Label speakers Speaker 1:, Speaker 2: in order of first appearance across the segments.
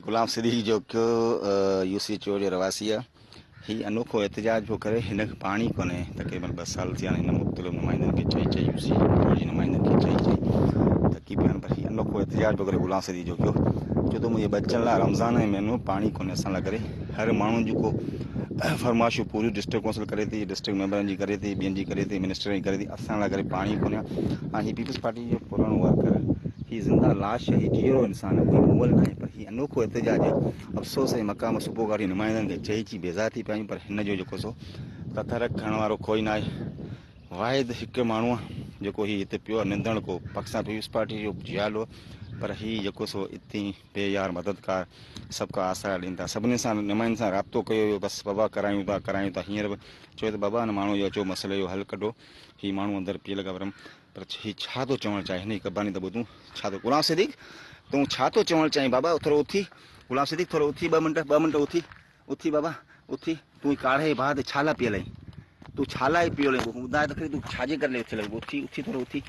Speaker 1: غلام صديق Jokhio U سي چور جو رهواسي آهي. هي انوکو احتجاج پيو ڪري. هن کي پاڻي ڪونهي. تقريبن ٻه سال ٿيا آهن. هن مختلف نمائندن کي چئي چئي يو سي چور جي نمائندن کي چئي چئي ٿڪي پيا آهن پر هي انوکو احتجاج پيو ڪري غلام صديق جوکيو چئي ٿو منهنجي ٻچن لاء رمضان ۽ مهينو پاڻي ڪونهي اسان لاء ڪري هر ماڻهو جون ڪو فرمائشون پوريون ڊسٽرڪٽ ڪونسل ڪري ٿي ڊسٽرڪٽ ميمبرن جي ڪري ٿي ٻين جي ڪري ٿي منسٽرن جي ڪري ٿي اسان لاء ڪري پاڻي ڪونهي ۽ هي پيپلز پارٽي جو پراڻو ورڪر هي زنده لاش هي جيئرو انسان آهي ڪوئي مئل ناهي پر هي انوکو احتجاج افسوس ۽ مقام صبح کان وٺي نمائندن کي چئي چئي بيزار ٿي پيا آهيون پر هن جو جيڪو سو تحرڪ کڻڻ وارو ڪوئي ناهي واحد هڪ ماڻهو جيڪو هي هتي پيو آهي نندڻ ڪو پاڪستان پيپلز پارٽي جو جيالو پر هي جيڪو سو اتي بي يار مددگار سڀ ڪا آسرا ڏين ٿا سڀني سان نمائندن سان رابطو ڪيو ويو بس بابا ڪرايون ٿا ڪرايون ٿا هينئر به چيو ته بابا هن ماڻهو جو اچو مسئلي جو حل ڪڍو هي ماڻهو اندر پيل گبرم پر هي ڇا ٿو چوڻ چاهي هن جي قباني ته ٻڌون ڇا ٿو غلام صديق تون ڇا ٿو چوڻ چاهين بابا ٿورو اٿي غلام صديق ٿورو اٿي ٻه منٽ ٻه منٽ اٿي اٿي بابا اٿي تون ڪاڙهي باهه تي ڇا لاء پيل آهين تون ڇا لاء پيل آهين ٻڌاء ته کڻي تون ڇا جي ڪري اٿي لڳو اٿي اٿي ٿورو اٿي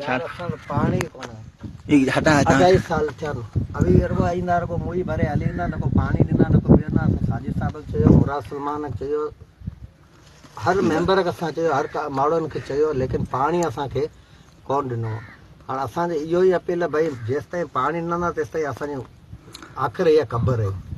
Speaker 2: ڇا اسان وٽ پاڻي ئي ڪونهي
Speaker 1: هي هٽا هٽا
Speaker 2: اڍائي سال ٿيا آهن اوهين رڳو ايندا رڳو موئي ڀري هلي ويندا نه ڪو پاڻي ڏنا نه ڪو ٻيو نه اسان ساجد صاحب کي چيو مراد سلمان کي چيو هر ميمبر کي اسان چيو هر ماڻهن کي چيو ليڪن پاڻي اسان کي ڪون ڏنو هاڻ اسان جي اهو ئي اپيل آهي ڀئي جيستائين پاڻي نه ڏنا تيستائين اسان جي آخر اها قبر آهي.